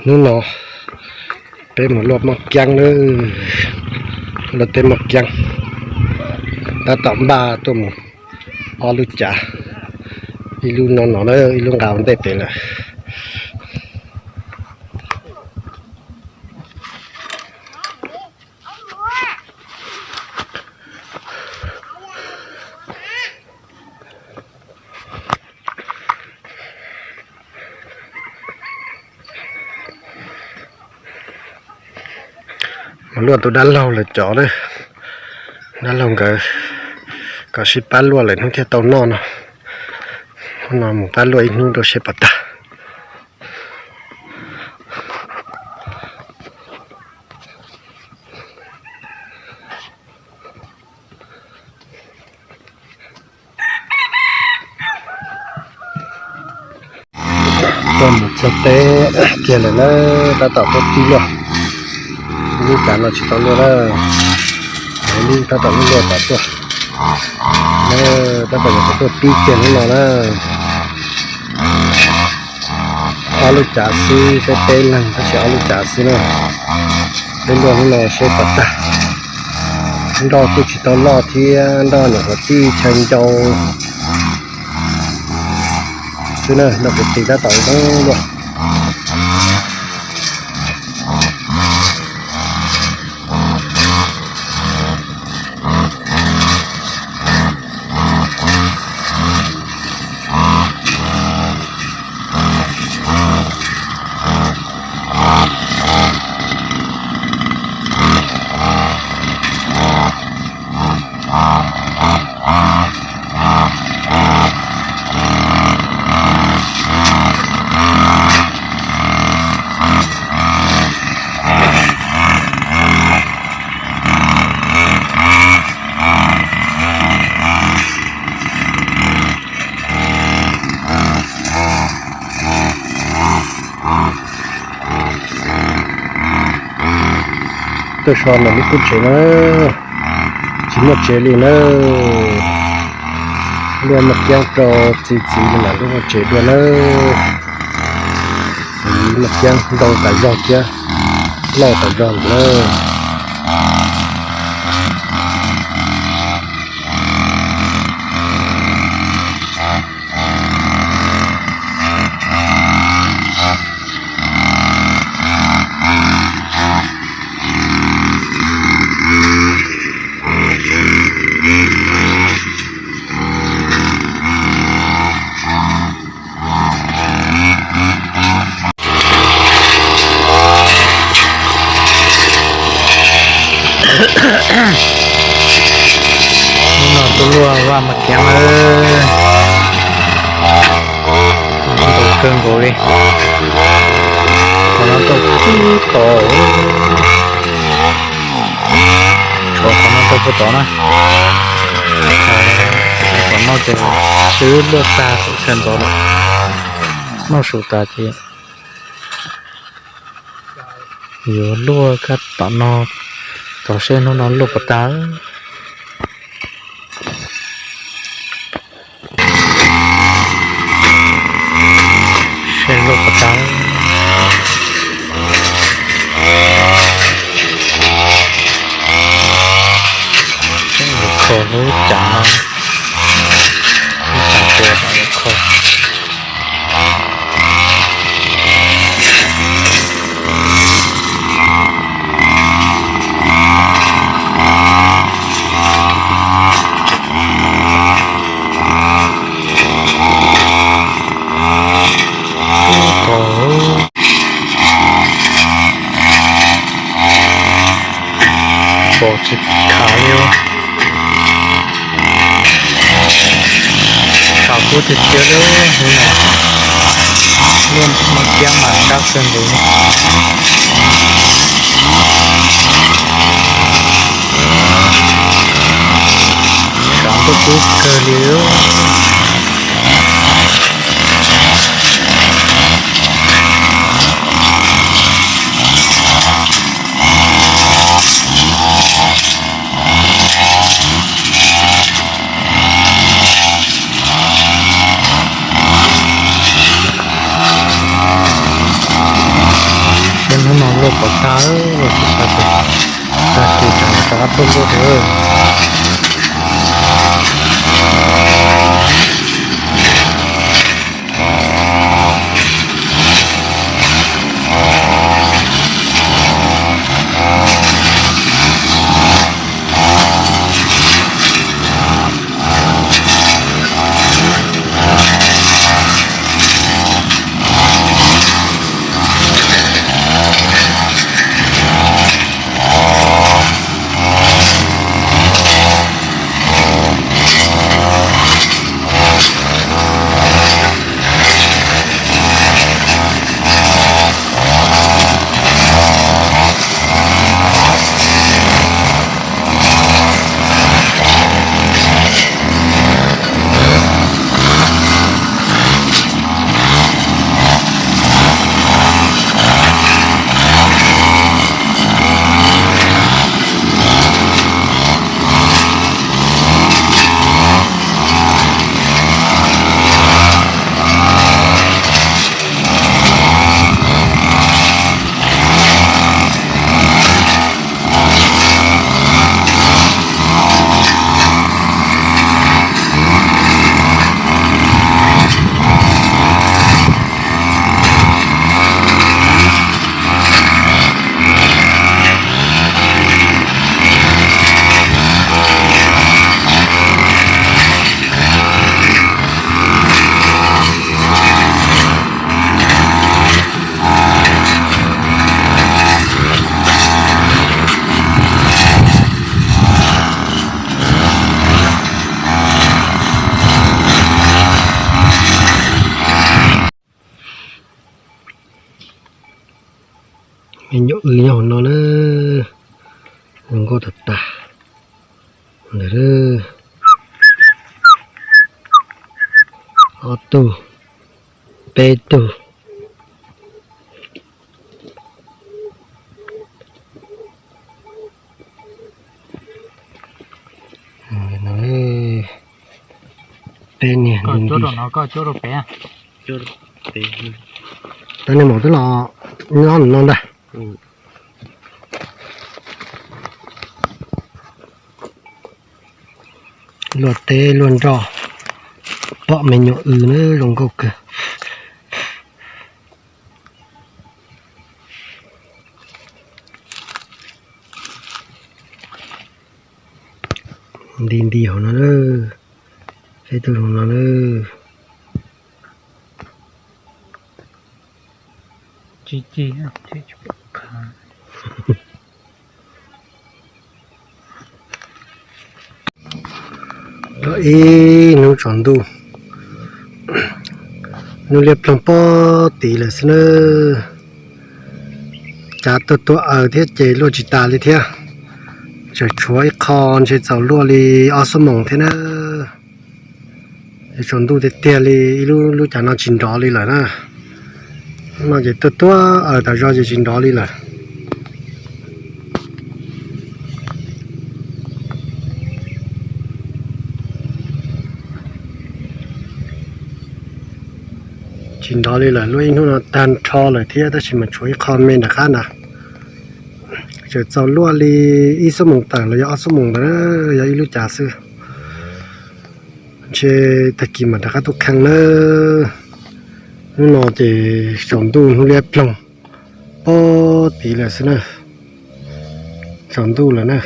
Hnub no peb mus luaj Moj Kiab nawb, luaj teb Moj Kiab, tab tom npaj tuaj mus ob lub cav, ib lub no no na, ib lub nqa ua ntej pem lawm. Mus luaj tus dab laug lawv cov na, dab laug nkawd kom sib pab luaj lawm hnub thiaj tau noj no. Hnub no mus pab luaj ib hnub rau seb puas tag. Tuaj mus txog teb kiag lawm na, tab tom tuaj pib luaj. Lub cav no tsis tau luaj na, lub tab tom luaj luaj tom tuaj. Tab tom yuav tuaj pib kiag hnub no na. Ob lub cav xwb, peb peb leeg tab sis ob lub cav xwb na. Peb luaj hnub no seb puas tag. Nroj kuj tsis tau loj thiab, nroj nyuam qhuav txij chaw ncau xwb na, nroj kwv tij tab tom ua zoo luaj. Tuaj so ntawm lub qub tsev na, tsis muaj tsev li na. Luaj Moj Kiab rau txiv txiv mam lub ua tsev dua na. Txiv Moj Kiab ntau tas zog thiab loj tas zog lawm na. Hnub no tuaj luaj Vaj Maj Kiab lawm, ntau kawg nkaus li. Qhov no tuaj puag tod, tshuav qhov no tuaj puag tod na. Qhov no ces twb luaj tag saum chaw ntxov lawm, noj su tas ces yuav luaj kab tom no, tos seb hnub no luaj puas tag. Seb luaj puas tag. Yuav kho lub cav no, lub cav tua yuav kho. Pom tsis khav li. Tshav kub tiag tiag li, hnub no luaj Maj Kiab mas dab kawg nkaus li. Tshav ntuj kub kawg li. Tag los tsis tag ces tag kis tag rov qab tuaj ntuj. Me nyuam w nyob hauv no na, zoo nkauj tag tag. Ob tug, peb tug. Peb niag, tab niag maum twb los nyob no ntag. Luaj teb luaj nroj, pom me nyuam w na zoo nkauj kawg. Nti nti hauv no, peb tug hauv no na. Ib hnub tsaus ntuj, hnub liab ploog pob tid lawm xwb na. Cav tuag tuag aws thiab ces luaj tsis tas li thiab. Tseem tshuav ib qho ntshe txaus luaj li ob xuab moos thiab na. Tsaus ntuj tiag tiag li, ib lub lub cav no tsis nrov li lawm na. No ces tuag tuag aws tas zog ces tsis nrov li lawm. Tsis nrov li lawm, luaj ib hnub no tag nrho lawm thiab tab sis mas tshuav ib qho me nram qab ntawd. Tseem txaus luaj li ib xuab moos tawm los yog ob xuab moos ntawd, yog ib lub cav xwb. Ntshe tag kis mam rov qab tuaj kheej na. Hnub no ces tsaus ntuj hnub liab ploog pob tid lawm xwb na. Tsaus ntuj lawm na.